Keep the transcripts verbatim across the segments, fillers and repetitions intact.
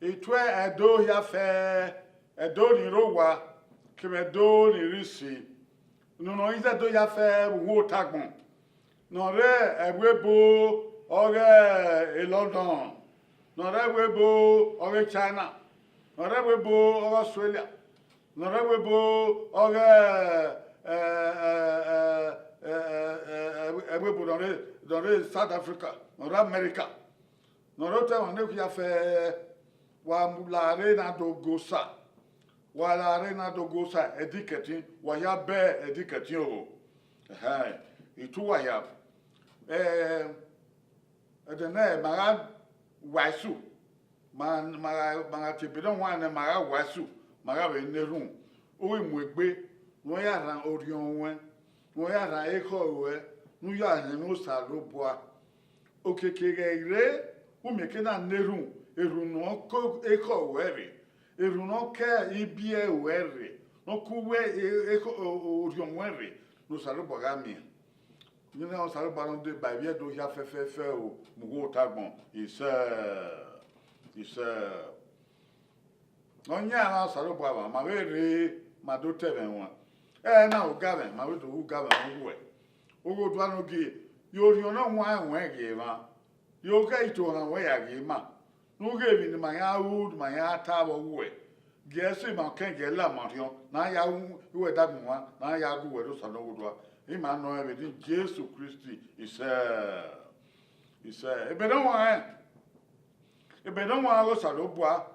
Ituẹ Ẹdo hia fẹ, Ẹdo ni rre owa kevbe Ẹdo ni rre isi, ne ọ i zẹ Ẹdo hia fẹ vbe uwu ota agbọn, ne ọ rre ẹvbo ebo ọghe London, ne ọ rre ẹvbo ebo ọghe China, ne ọ rre ẹvbo ebo ọghe Australia, ne ọ rre ẹvbo ebo ọghe, eh, eh, eh, eh, eh, eh, ẹvbo ebo ne ọ rre, ne ọ rre South Africa, ne ọ rre America, ne ọ rre otọ ẹmwẹ ne hia fẹ, wa la rre na do go Osa, wa la rre na do go Osa ẹdẹ kẹtin, wa hia bẹ ẹdẹ kẹtin oro. Ẹhẹn, itu uwa hia. Eh, ẹdẹ nẹ ma gha waisu, ma, ma gha, ma gha tie ebe ne ọ wan nẹ, ma gha waisu, ma gha vbe na erhunmwu, u ghi mu egbe ne u ya rhan orhiọn ruẹn, ne u ya rhan ekhọe ruẹ, ne u ya rẹn emwi Osanobua. Okiekie ghẹ i rre, u miẹn eke na na erhunmwu, erhunmwu ne ọ ke ekhọe ruẹ rre, erhunmwu ne ọ ke ibiẹ ruẹ rre, ne ọ ke uwu e-, e-, orhiọn ruẹn rre, ne Osanobua gha miẹn. Iran Osanobua ne ọ deba ivbi Ẹdo hia fẹfẹfẹ o, mu uwu ota agbọn, isẹ, isẹ. Ọ yan emwa Osanobua mwa, ma vbe rre, ma do ta ẹmwẹ wan. Ẹ na, ogamwẹ, ma vbe do wu ogamwẹ uwẹ. Ogho dua ne ogie, ye orhiọn ne ọ wan ẹwẹn gie emwa, ye oghẹ itohan ruẹ ya gie ima, ne u ghe emwi ne ima ya ru, ne ima ya ta vbe uwẹ. Gie ẹse ima kẹn gie la ima orhiọn, ne a ya ru uwẹ dagbe wan, ne a ya gu uwẹ rre Osanobua. Ima nọ rẹn vbe eni Jesu Kristi, isẹ, isẹ. Ebe ne ọ wan rẹn, ebe ne ọ wan ghe Osanobua,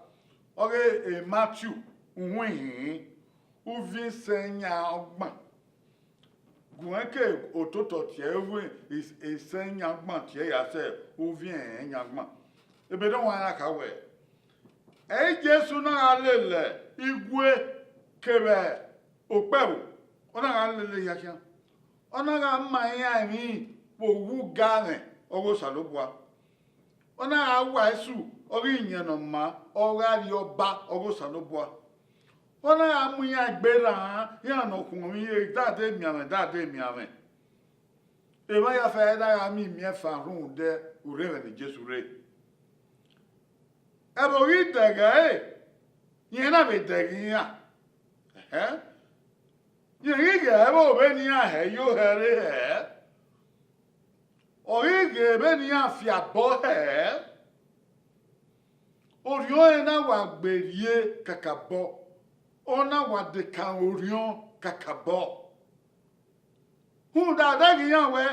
ọghe Matiu, uhunmwu ihinrin, uvin isẹ iyan ọgban. Gu ẹn ke ototọ tie uvin is-, isẹ iyan ọgban tie ya sẹ uvin ẹnrẹn iyan ọgban. Ebe ne ọ wan rẹn na kha wẹẹ, ẹ i Jesu na gha lele igue kevbe okpẹvbo, ọ na gha lele hia khian. Ọ na gha ma iran emwi vbe owa ugamwẹ ọghe Osanobua. Ọ na gha wa esu ọghe iyẹn ne ọ maa, ọ gha rrie ọba ọghe Osanobua. Ọ na gha mu iran egbe rran, iran ne ọ khuọnmwi, dade mianmwẹ, dade mianmwẹ. Emwa hia fẹ na gha miẹn imiẹnfan rhunmwuda urremwẹ ne Jesu rre. Ẹvbo ghi dẹghe ẹre, rẹn na vbe dẹghe iran. Ẹhẹn. Rẹn ghi ghẹ vbe ovbi ne iran hẹ yo hẹ rre hẹ. Ọ ghi ghe vbene iran fi abọ hẹ, orhiọn ẹre na wa gbe rrie kakabọ, ọ na wa dekan orhiọn kakabọ. Rhunmwuda a dẹghe iran wẹẹ,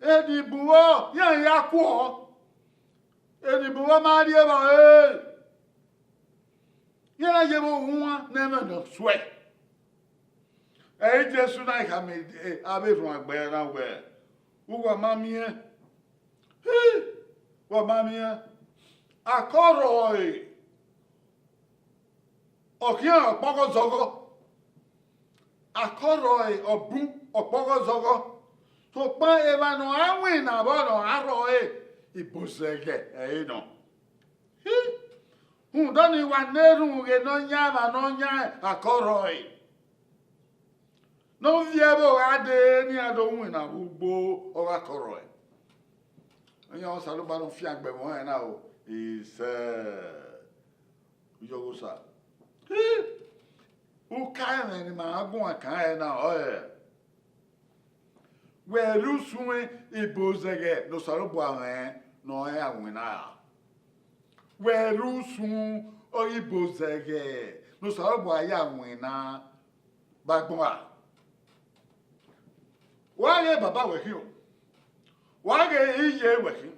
eni bun vbọ iran ya kuọ, eni bun vbọ ma rrie evba ẹre. Iran na ye vbe ohuan ne ẹmwẹ ne ọ suẹ. Ẹ i Jesu na khama avbe erhuanegbe na wẹẹ, uwa ma miẹn, hi, wa ma miẹn, akọ rrọọ ẹre, ọ khian ọkpọghe ọzọghọ, akọ rrọọ ẹre, ọ bun ọkpọghe ọzọghọ, sokpan emwa ne ọ ra winna vbọ ne ọ ra rrọọ ẹre, ibozẹghẹ ẹre nọ. Hi, rhunmwuda ọnii wa na erhunmwu ghe Nọyaẹnmwa, Nọyaẹnmwa akọ rrọọ ẹre. Ne ọ viẹ vbe ọ gha dee ne iran do winna vbe ugbo, ọ gha kọ rrọọ ẹre. Iran Osanobua ne ọ fiangbe ẹmwẹ ọnrẹn na o, isẹ, uyọghosa. Hi, uka ẹmwẹ ne ima guan kan ẹre na ọrọre, wẹ rre usun ibozẹghẹ ne Osanobua mwẹ ne ọ ya winna ra? Wẹ rre usun ibozẹghẹ ne Osanobua ya winna vbe agbọn ra? Wa ghe baba wẹ khin o, wa ghe iye wẹ khin,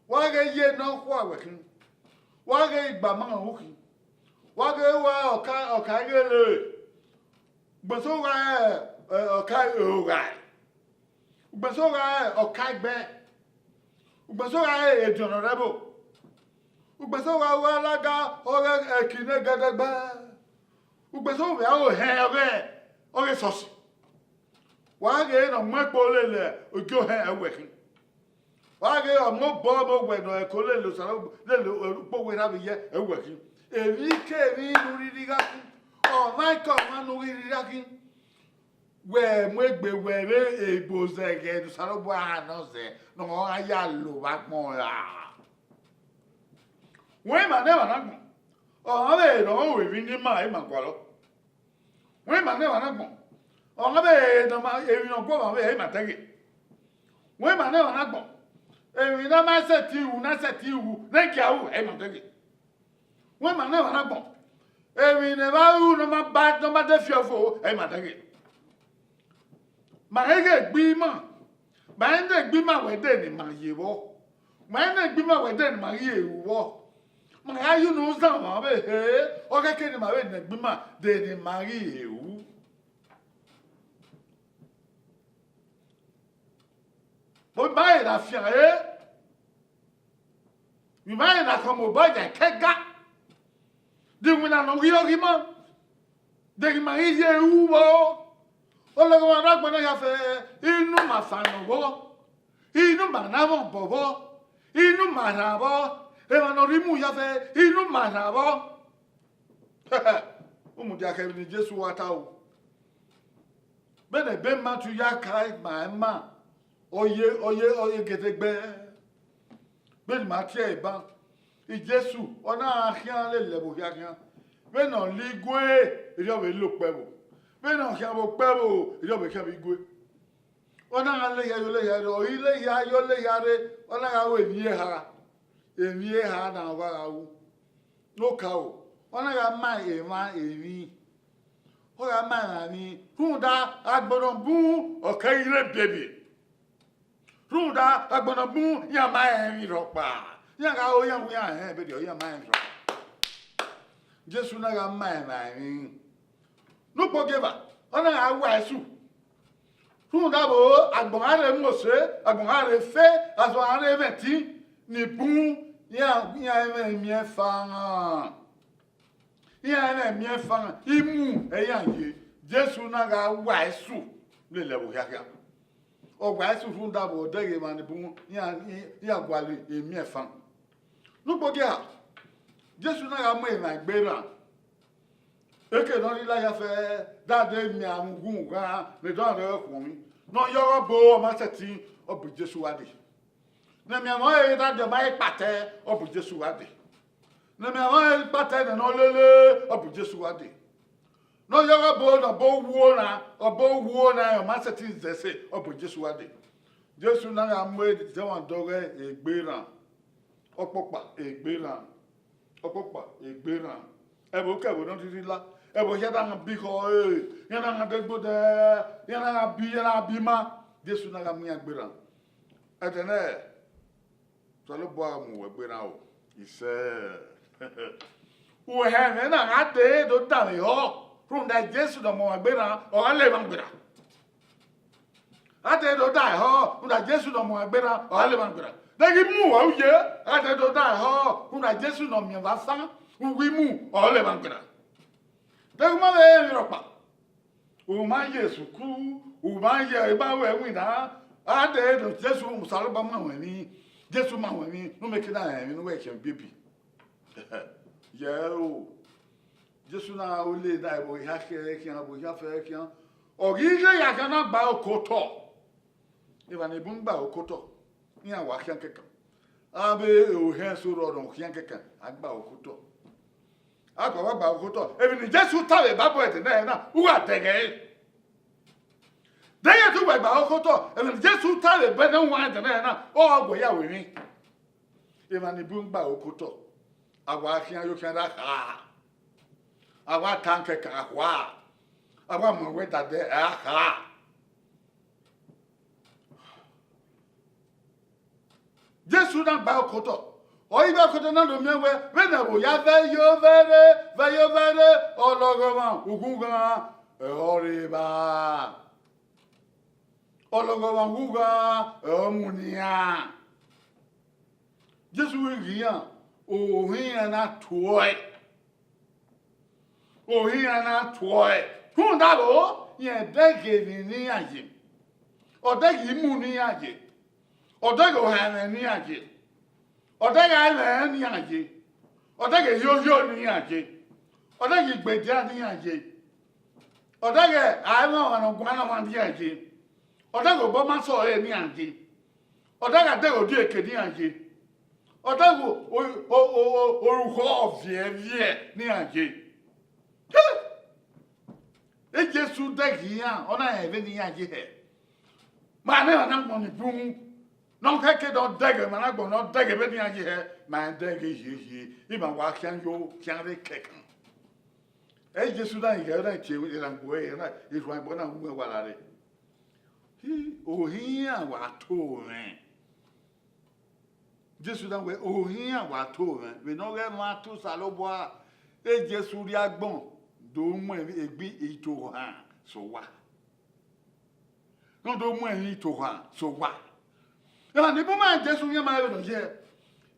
wa ghe iye ne ọ khua wẹ khin, wa ghe igbama u khin, wa ghe wa ọka, ọka ighele, ugbẹnso gha rẹ, ẹ, ọka oghae, ugbẹnso gha rẹ ọka ẹgbẹ, ugbẹnso gha rẹ ediọn ne ọ rre ẹvbo, ugbẹnso gha rẹ alaga ọghe ẹki ne gẹdẹgbẹ, ugbẹnso vbe aro hẹn ọghe, ọghe esọsi. Wa ghe ne ọ mu ẹkpo lele ogie ohẹn ẹwẹ khin. Wa ghe ọmọ obọ ọmọ owẹ ne ọ ẹko lele Osanobua, lele ukpo werriẹ vbe ye ẹwẹ khin. Emwikemwi ne u rhirhi gha khin, ọmwaikọmwa ne u ghi rhirhi gha khin. Wẹ mu egbe wẹ vbe ebo zẹghẹ ne Osanobua nọ zẹ ne ọ gha ya lo vbe agbọn ra. Wẹ ima ne emwa na gbọn, Ọmwa vbe ne ọ ru emwi ne ima, ima gualọ. Wẹ ima ne emwa na agbọn, ọmwa vbe ne ọ ma, emwi ne ọ gu ọmwa vbe, ima dẹghe. Wẹ ima ne emwa na agbọn, emwi ne a ma sẹtin ru, ne a sẹtin ru, ne a gia ru, ima dẹghe. Wẹ ima ne emwa na agbọn, emwi ne emwa ru ne ọ ma ba, ne ọ ma de fi ọfo, ima dẹghe. Ma he ghe egbe ima, ma he ne egbe ima wẹ de ne ima ye vbọ, ma he ne egbe ima wẹ de ne ima ghi ru vbọ. Ma gha ye unu zan ọmwa vbe he, ọ khẹke ne ima vbe ne egbe ima de ne ima ghi ru. Vbe ima ghi na fian re, vbe ima ghi na khọn mobọ ya ẹkẹga, de iwinna ne ọ ghi rre ọghe ima, de ghe ima ghi ye ru vbọ. Ọlọghọmwa ne agbọn na ya fẹ, inu ma fan nọ vbọ, inu ma na mwẹ obọ vbọ, inu ma rhan vbọ, emwa ne ọ rhie imu ya fẹ, inu ma rhan vbọ. Rhunmwuda khẹ emwi ne Jesu wa ta o. Vbene ebe Matiu ya ka ma ima, ọ ye, ọ ye, ọ ye gedegbe. Vbene ima tie ẹre ban, Jesu, ọ na gha khian lele ẹvbo hia khian. Vbene ọ la igue, erriọ vbe la okpẹvbo. Vbene ọ khian vbe okpẹvbo, erriọ vbe khian vbe igue. Ọ na gha lehia yo lehia rre, ọ i lehia yo lehia rre, ọ na gha ru emwi eha, emwi eha na ọ gha gha ru. Ne okaro, ọ na gha ma emwa emwi, ọ gha ma emwa emwi, rhunmwuda agbọn ne ọ bun ọ keghi rre biẹbiẹ. Rhunmwuda agbọn ne ọ bun iran ma rẹn emwi rhọkpa, iran gha ro iran wẹ iran rẹn vberriọ, iran ma rẹn emwi rhọkpa. Jesu na gha ma emwa emwi. Ne ukpogieva, ọ na gha wa ẹsu. Rhunmwuda vbo, agbọn gha rre mu ose, agbọn gha rre fe, azọ gha rre mwẹ ẹtin, ni bun iran, iran mwẹ imiẹnfan. Iran mwẹ imiẹnfan, imu ẹ iran ye. Jesu na gha wa ẹsu lele ẹvbo khiakhian. Ọ wa ẹsu rhunmwuda vbo, ọ dẹghe emwa ni bun iran, iran gualọ imiẹnfan. Ne ukpogieva, Jesu na gha mu emwa egbe rran. Eke ne ọ rhie la ya fẹ, dade miẹn amugun ghan ne dọnrẹ khuọnmwi, ne ọ ye ọghe ọbo, ọ ma sẹtin, ọ bu Jesu gha dee. Ne miẹn ọmwa ọre dade, ọ ma he kpatẹ, ọ bu Jesu gha dee. Ne miẹn ọmwa ọre kpatẹ nẹ ne ọ lele, ọ bu Jesu gha dee. Ne ọ ye ọghe ọbo ne ọbo wuo na, ọbo wuo na, ọ ma sẹtin zẹ ẹse, ọ bu Jesu gha dee. Jesu na gha mu ẹdẹmwẹdẹ ọghe egbe rran, ọkpọkpa egbe rran, ọkpọkpa egbe rran. Ẹvbo kẹvbo ne ọ rhirhi la, ẹvbo hia na gha bi khọ, iran na gha degbe odẹ, iran na gha bi, iran na gha bi ima, Jesu na gha mu iran gbe rran. Ẹdẹ nẹ, Osanobua mu uwẹ gbe rran o, isẹ. Uwẹ hẹ mwẹ na gha dee do danmwehọ, rhunmwuda Jesu ne ọ mu uwẹ gbe rran, ọ gha lele emwa gberra. A te do da ehọ, rhunmwuda Jesu ne ọ mu uwẹ gberra, ọ gha lele emwa gberra. De ghi mu uwẹ uye, a te do da ehọ, rhunmwuda Jesu ne ọ miẹn vbe asan, u ghi mu, ọ lele emwa gberra. De ghi ma vbe emwi rhọkpa, u ma ye sukuru, u ma ye ima ru ẹwinna, a te do Jesu, Osanobua ma wẹ emwi, Jesu ma wẹ emwi, ne u mẹ ke na rẹn emwi ne uwẹ khian bibi. Yẹ o. Jesu na ru le na, ẹvbo hia khian, ẹvbo hia fẹ khian. Ọ ghi ghe ya khian na gba oko otọ. Emwa ni bun gba oko otọ, iran wa khian kẹkan. Avbe ohẹn eso rrọọ khian kẹkan, a gba oko otọ. A gba wa gba oko otọ. Emwi ne Jesu ta vbe Baibol ẹdẹ nẹ na, u gha dẹghe ẹre. Dẹghe te uwẹ gba oko otọ, emwi ne Jesu ta vbe ẹdẹ nẹ, u gha dẹghe ẹre na, ọ gha gu ya ru emwi. Emwa ni bun gba oko otọ, a wa khian yo khian da kha, a wa ta kẹkan a khua, a wa mu ẹwẹdadẹ a kha. Jesu na gba oko otọ, ọ ghi gba oko otọ na do miẹn wẹẹ, vbene ẹvbo hia vẹ yo vẹ rre, vẹ yo vẹ rre, ọlọghọmwa ughughan ọre evba. Ọlọghọmwa ughughan ọre ọ mu ne iran. Jesu ghi ghe iran, ohan iran na tuẹ. Ohan iran na tuẹ. Rhunmwuda vbo, rẹn dẹghe emwi ne iran ye. Ọ dẹghe imu ne iran ye. Ọ dẹghe ohan ẹmwẹ ne iran ye. Ọ dẹghe aẹmwẹ ne iran ye. Ọ dẹghe ehiohio ne iran ye. Ọ dẹghe igbedia ne iran ye. Ọ dẹghe aẹmwẹ ọmwa ne ọ guan ọmwa ne iran ye. Ọ dẹghe obọ ma sẹ ọre ne iran ye. Ọ dẹghe adeghe odieke ne iran ye. Ọ dẹghe orukhọ ọviẹnviẹn ne iran ye. Jesu dẹghe iran, ọ na rẹn vbene iran ye hẹ. Ma nẹ emwa na gbọn ni bun, ne ọ khẹke ne ọ dẹghe emwa na gbọn, ne ọ dẹghe vbene iran ye hẹ, ma rẹn dẹghe hiehie, ima wa khian yo, khian rre kẹkan. Ẹ Jesu na ghe na tie erhangbo ẹre na, erhuanegbe na mu ẹwa rre. Ohiẹn iran wa to mwẹ. Jesu na wẹẹ, ohiẹn iran wa to mwẹ, vbene ọ ghẹ mwa to Osanobua, e Jesu rrie agbọn do mu egbe itohan sẹ owa. Ne ọ do mu emwi itohan sẹ owa. Emwa ni bun ma Jesu yan ma vbene ọ ye,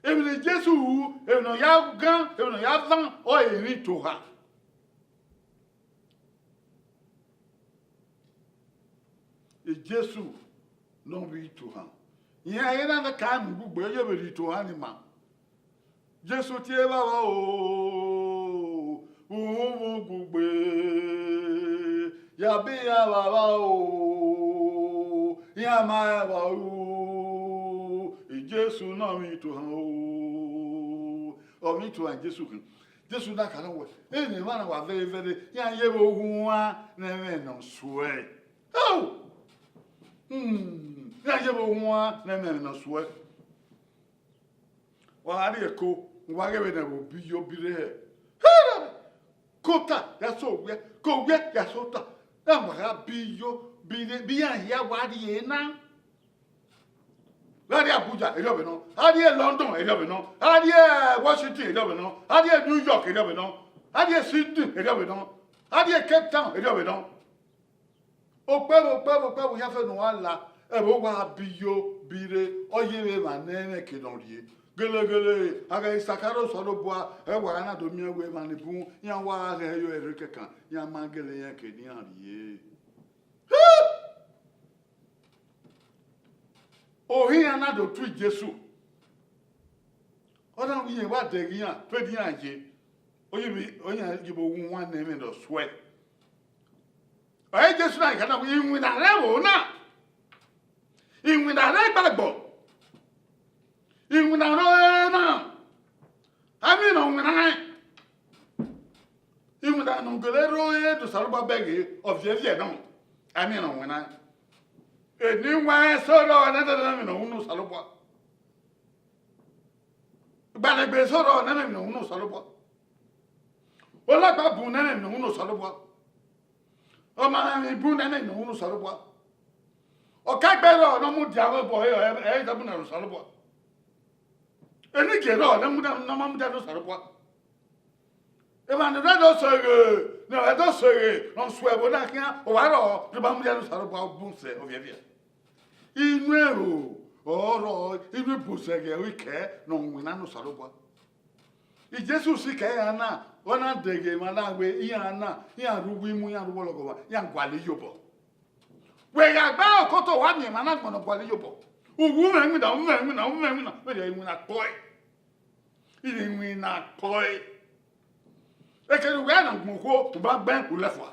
emwi ne Jesu ru, emwi ne ọ ya gan, emwi ne ọ ya van, ọre emwi itohan. Jesu ne ọ vbe itohan. Iran ehe na ka mu ugbugbe, ọ ye vbe rhie itohan ni ma. Jesu tie evbavba o, uhunmwu ugbugbe, ya be iran vbavba o, iran ma rẹn vbe ru, Jesu ne ọ vbe itohan o. Ọ vbe itohan Jesu khin. Jesu na khama wẹẹ, ene emwa na wa vẹrẹ vẹrẹ, iran ye vbe ohuan ne ẹmwẹ ne ọ suẹ. Iran ye vbe ohuan ne ẹmwẹ ne ọ suẹ. Wa gha rrie ẹko, wa ghẹ vbe ne ẹvbo bi yo bi rre hẹ. Kota ya so owiẹ, ke owiẹ ya so ota. Iran wa gha bi yo bi rre, bi iran hia wa rrie na. Gha rrie Abuja, erriọ vbe nọ. Gha rrie London, erriọ vbe nọ. Gha rrie Washington, erriọ vbe nọ. Gha rrie New York, erriọ vbe nọ. Gha rrie Sydney, erriọ vbe nọ. Gha rrie Cape Town, erriọ vbe nọ. Okpẹvbo, okpẹvbo, okpẹvbo hia fẹ ne uwa la, ẹvbo wa bi yo bi rre, ọ ye vbe emwa ne ẹmwẹ ke ne ọ rrie. Gelegele, a ghẹ i sakaro Osanobua, ẹ wa gha na do miẹn wẹẹ emwa ni bun, iran wa ghẹ yo ẹre kẹkan, iran ma gele rẹn ke ne iran rrie. Ohiẹn iran na do tu Jesu. Ọ na wẹẹ irẹn wa dẹghe iran, vbene iran ye, ọ ye vbe, ọ ye vbe ohuan ne ẹmwẹ ne ọ suẹ. Ọre Jesu na khama wẹẹ, iwinna rre ẹvbo na, iwinna rre igbagbọ, iwinna rre ọre na, a miẹn ne ọ winna rẹn. Iwinna ne ọ gele rre ọre ne Osanobua bẹghe ọviẹviẹ nọ, a miẹn ne ọ winna rẹn. Eni wa rẹn sẹ ọrọre ne ẹdẹdẹ ne ọ winna unu Osanobua. Igbalegbe sẹ ọrọre ne ẹmwẹ ne unu Osanobua. Olagba bun ne ẹmwẹ ne unu Osanobua. Ọmamwaemwi bun ne ẹmwẹ ne unu Osanobua. Ọkaegbe rrọọ ne ọ mudia vbe obọ ẹre, ẹ i da bun ne Osanobua. Enigie rrọọ ne ọ mudia, ne ọ ma mudia ne Osanobua. Emwa ne ọ rre do sẹ eghe, ne ọ rre do sẹ eghe, ne ọ suẹ ẹvbo na khian, ọ wa rrọọ ne ọ ma mudia ne Osanobua bun sẹ ọviẹviẹ. Inu ẹro ọrọre, inu ibuzẹghẹ ọre ikẹe ne ọ winna ne Osanobua. Jesu sikẹ iran na, ọ na dẹghe emwa na wẹẹ iran na, iran rre uwu imu, iran rre uwu ọlọghọmwa, iran gualọ iyobọ. Wẹ gha gbe ẹre okotọ, wa miẹn emwa na gbọnnọ gualọ iyobọ. Uwu mwẹ iwinna, u mwẹ iwinna, u mwẹ iwinna, vberriọ iwinna kpọe. Iwinna kpọe. Ekene uwẹ na gbẹn okhuo, u ma gbẹn ulẹfua.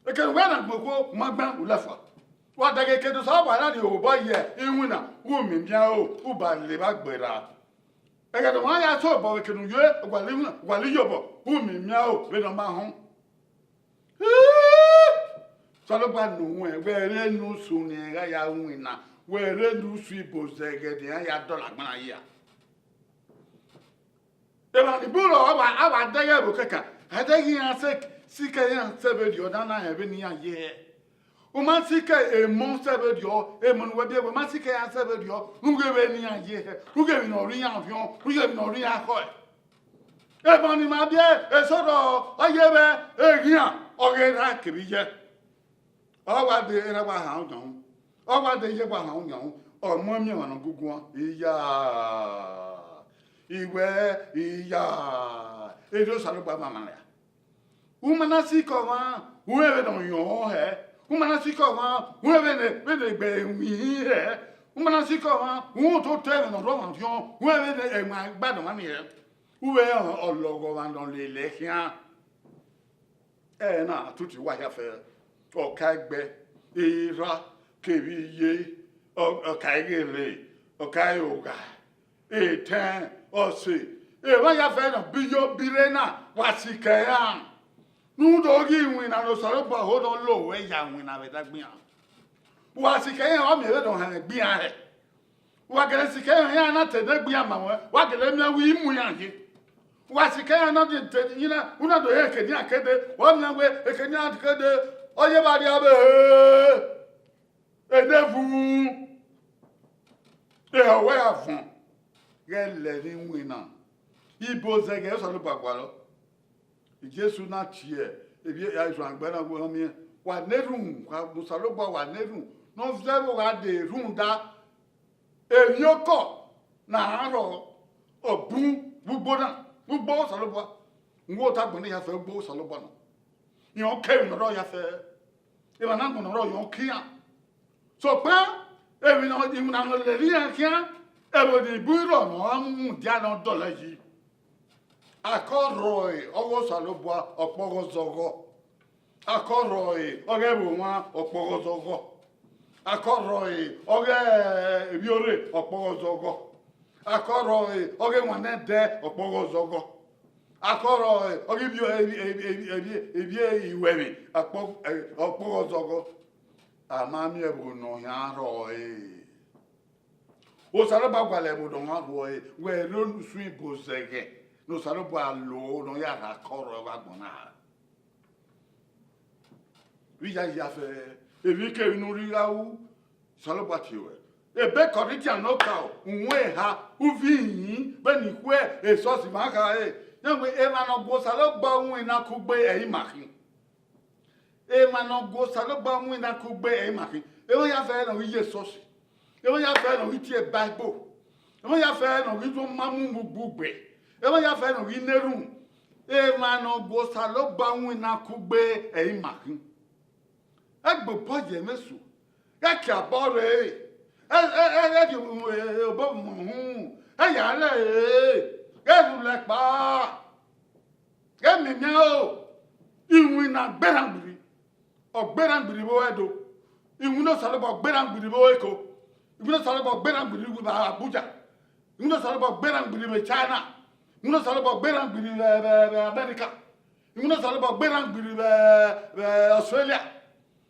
Ekene uwẹ na gbẹn okhuo, u ma gbẹn ulẹfua. Wa dẹghe ekene Osanobua na rhie obọ ye iwinna, u miẹn imian ro, u ba le evba gberra. Ẹghẹ ne ọmwa ya sẹ obọ vbe ekene uye, gualọ iwinna, gualọ iyobọ, u miẹn imian ro vbene ọ ma họn. Osanobua ne uwẹn, wẹ rre ne usun ne iran gha ya winna, wẹ rre ne usun ibozẹghẹ ne iran ya dọlọ agbọn na hia. Emwa ni bun rrọọ, a wa, a wa dẹghe ẹvbo kẹkan, a dẹghe iran sẹ, sikẹ iran sẹ vberriọ, ọ na na rẹn vbene iran ye hẹ. U ma sikẹ emọ sẹ vberriọ, emọ ne uwẹ biẹ, wẹ ma sikẹ iran sẹ vberriọ, rhunmwuda vbene iran ye hẹ, rhunmwuda emwi ne ọ rre iran orhiọn, rhunmwuda emwi ne ọ rre iran khọe. Emọ ne ima biẹ, eso rrọọ, ọ ye vbe eghian, ọ ghe erha kevbe iyẹ. Ọ wa de erha wa han uyan ru, ọ wa de iyẹ wa han uyan ru, ọ mu emiẹnmwa ne ọ guguan, iya, iwẹ, iya, erriọ Osanobua ma ma ra. U ma na sikẹ ọmwa, u rẹn vbene ọ yọn hẹ. U ma na sikẹ ọmwa, u rẹn vbene, vbene egbe winhin hẹ. U ma na sikẹ ọmwa, u rẹn ototọ ẹmwẹ ne ọ rre ọmwa orhiọn, u rẹn vbene ẹmwẹ gba ne ọmwa ni hẹ. U vbe rẹn ọlọghọmwa ne ọ lele khian. Ẹna tutu wa hia fẹ, ọkaegbe, erha, kevbe iye, ọ-, ọkaeghere, ọkaerogha, etẹn, ọse, emwa ya fẹ nọ bi yo bi rre na, wa sikẹ iran. Ne u do ghi winna ne Osanobua ho ne ọ lo ruẹ ya winna vbe ẹdẹ gbe iran. Wa sikẹ iran, ọ miẹn vbene ọ họn ẹmwẹ gbe iran hẹ. Wa gele sikẹ iran na te ne gbe iran ma ruẹ, wa gele miẹn wẹ i mu iran ye. Wa sikẹ iran na te, te, iran, u na do he eke ne iran ke dee, wa miẹn wẹ eke ne iran ke dee, ọ ye vbe rria vbe he. Enevun, ehọ wẹ gha vuọn, ghẹ lẹ ne winna. Ibo zẹghẹ Osanobua gualọ. Jesu na tie evbi isuangbẹ na wẹ ọ miẹn, wa na erhunmwu, wa mu Osanobua, wa na erhunmwu, ne ọ zẹ vbe gha de erhunmwu da. Emwiokọ ne a rrọọ, ọ bun vbe ugbo na, vbe ugbo Osanobua. Uwẹ ota agbọn ne ya fẹ ugbo Osanobua nọ. Irẹn ọ ke emwi ne ọ rrọọ ya fẹ, emwa ne agbọn ne ọ rrọọ irẹn ọ ke iran. Sokpan emwi ne iwinna ne ọ lele iran khian, ẹvbo ni bu irọ ne ọ ra mudia ne ọ dọlọ yi. Akọ rrọọ ọghe Osanobua ọkpọghe ọzọghọ. Akọ rrọọ ọghe ẹvbo mwa ọkpọghe ọzọghọ. Akọ rrọọ ọghe evbiorre ọkpọghe ọzọghọ. Akọ rrọọ ọghe ewanniẹndẹ ọkpọghe ọzọghọ. Akọ rrọọ ọghe ivbi, ivbi, ivbi, ivbi, ivbi iwẹmwi ọkpọghe ọzọghọ. A ma miẹn ẹvbo ne ọ khian rrọọ ẹre. Osanobua gualọ ẹvbo ne ọ khian rrọọ ẹre, wẹ rre unu usun ibo zẹghẹ ne Osanobua lo ne ọ ya rhan akọ rrọọ vbe agbọn na. Vbe iyayi ya fẹ, emwikemwi ne u rhirhi gha ru, Osanobua tie ruẹ. Ebe Kọrintian ne okaro uhunmwu eha, uvi ihin vbene ikhuẹ esọsi ma khare, yan wẹ emwa ne ọ gu Osanobua winna kugbe ẹ i ma khin. Emwa ne ọ gu Osanobua winna kugbe ẹ i ma khin. Emwa ya fẹ ne ọ ghi ye esọsi. Emwa ya fẹ ne ọ ghi tie Baibol. Emwa ya fẹ ne ọ ghi zọ ma mu mu gbe ugbe. Emwa ya fẹ ne ọ ghi na erhunmwu. Emwa ne ọ gu Osanobua winna kugbe ẹ i ma khin. Ẹgbobọ ye mwẹ esu, ghẹ ke abọ rre, ẹ, ẹ, ẹ, ghẹ rhie obọ mu uhunmwu, ẹ ya rẹn re, ghẹ rhulẹ kpa, ghẹ miẹnmiẹn aro, iwinna gberra gbirri, ọ gberra gbirri vbe Ẹdo, iwinna Osanobua ọ gberra gbirri vbe Eko, iwinna Osanobua ọ gberra gbirri vbe Abuja, iwinna Osanobua ọ gberra gbirri vbe China, iwinna Osanobua ọ gberra gbirri vbe, vbe, vbe America, iwinna Osanobua ọ gberra gbirri vbe, vbe Australia.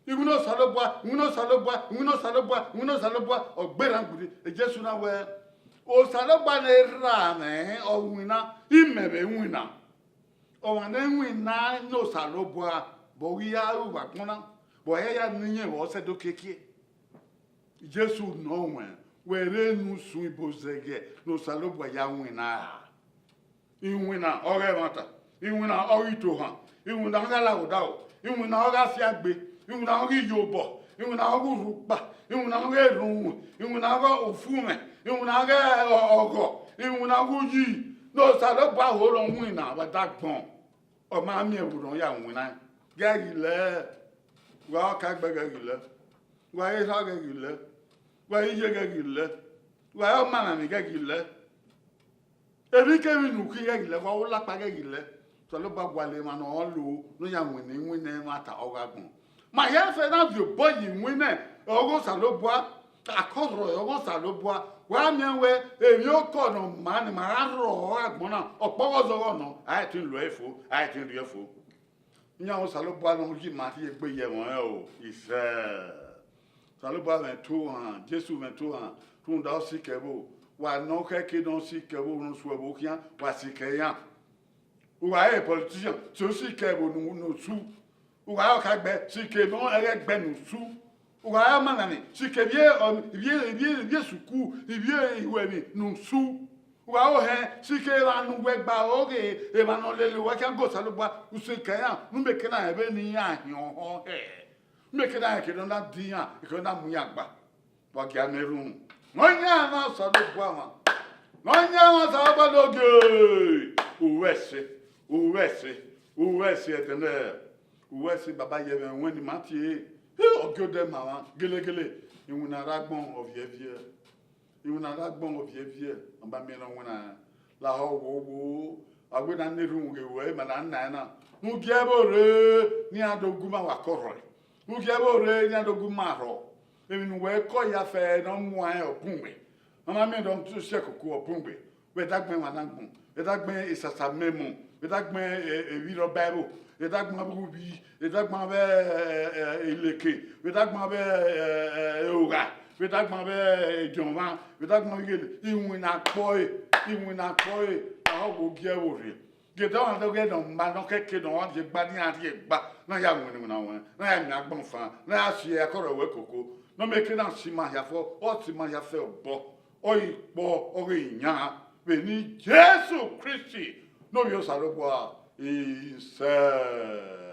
Iwinna Osanobua, iwinna Osanobua, iwinna Osanobua, iwinna Osanobua, ọ gberra gbirri. Jesu na wẹẹ, Osanobua ne erha mwẹ ọ winna, imẹ vbe winna. Ọmwa ne winna ne Osanobua, vbe ọ ghi ya ru vbe agbọn na, vbe ọ ya ya ne iyẹn vbe ọ sẹ do kiekie. Jesu nọ wẹẹ, wẹ rre unu usun ibo zẹghẹ ne Osanobua ya winna ra. Iwinna ọghe ẹmwata, iwinna ọghe itohan, iwinna ọghe alaghodaro, iwinna ọghe afiangbe, iwinna ọghe iyobọ, iwinna ọghe urhukpa, iwinna ọghe erhunmwu, iwinna ọghe ofumwẹ, iwinna ọghe ọghọ, iwinna ọghe uyi, ne Osanobua ho ne ọ winna vbe ẹdẹ agbọn. Ọ ma miẹn vbe ne ọ ya winna, ghẹ ghi lẹ, wa ọka ẹgbẹ ghẹ ghi lẹ, wa erha ghẹ ghi lẹ, wa iye ghẹ ghi lẹ, wa ọmamwaemwi ghẹ ghi lẹ. Emwikemwi ne u khin ghẹ ghi lẹ, wa olakpa ghẹ ghi lẹ. Osanobua gualọ emwa ne ọ lo ne ọ ya winna iwinna ẹmwata ọghe agbọn. Ma hia fẹ na viọ obọ ye iwinna ọghe Osanobua, akọ rrọọ ọghe Osanobua, wa miẹn wẹ emwiokọ ne ọ maa ne ma gha rrọọ ọghe agbọn na, ọkpọghe ọzọghọ nọ, a i tin lo ẹre fo, a i tin rhie ẹre fo. Iran Osanobua ne ọ yi ma rhie egbe ye ẹmwẹ ọnrẹn o, isẹ. Osanobua mwẹ to ohan, Jesu mwẹ to ohan, rhunmwuda ọ sikẹ ẹvbo, wa ne ọ khẹke ne ọ sikẹ ẹvbo ne ọ su ẹvbo khian, wa sikẹ iran. Uwa re politician, so sikẹ ẹvbo ne u- ne u su. Uwa re ọkaẹgbẹ, sikẹ emọ ẹghẹ ẹgbẹ ne u su. Uwa re ọmamwaemwi, sikẹ ivbi, ivbi, ivbi, ivbi esuku, ivbi iwẹmwi ne u su. Uwa re ohẹn, sikẹ emwa ne uwẹ gba ọghe emwa ne ọ lele uwa khian gu Osanobua, u sikẹ iran, ne u mieke na rẹn vbene iran hiọn họn hẹ. U mieke na rẹn eke ne ọ na de iran, eke ne ọ na mu iran gba. Wa gia ne erhunmwu. Ne ọ yan emwa Osanobua mwa. Ne ọ yan emwa Osanobua ne ogie. Uwẹ ẹse, uwẹ ẹse, uwẹ ẹse ẹdẹnẹ. Uwẹ ẹse baba ye ẹmwẹ wẹn ne ima tie. He, ọ gie odẹ ma mwa gelegele. Iwinna rre agbọn ọ viẹ viẹ. Iwinna rre agbọn ọ viẹ viẹ. Ọ ma miẹn ne ọ winna lahọ wo wo. A wẹ na na erhunmwu ghe ruẹ, ima na na ẹn na. Ne u gie ẹvbo rre, ne iran do gu ima wa kọ rhọe. Ne u gie ẹvbo rre, ne iran do gu ima rhọ. Emwi ne uwẹ kọ ya fẹ ne ọ muẹn ọ bun wẹ. Ọ ma miẹn dọ si ẹkoko ọ bun gbe. Vbe dagbọn emwa na gbọn, vbe dagbọn esasa mẹmọ, vbe dagbọn evbirrọ Baibol, vbe dagbọn avbe ubi, vbe dagbọn avbe ileke, vbe dagbọn avbe eogha, vbe dagbọn avbe ediọnmwa, vbe dagbọn ighele, iwinna kpọe, iwinna kpọe, a ho vbe ogie ẹvbo rre. Gie ọmwa dọghe ne ọ ma ne ọ kẹke ne ọ rhie gba, ne iran rhie gba, ne a ya winna iwinna ruẹn, ne a ya miẹn agbọn fan, ne a ya si ẹre akọrọ ẹvbo ẹkoko. Ne ọ miẹn eke na si ima hia fo, ọ si ima hia fẹ obọ, ọ ghi kpọ, ọ ghi yan, vbe eni Jesu Kristi ne Ovbi Osanobua, isẹ.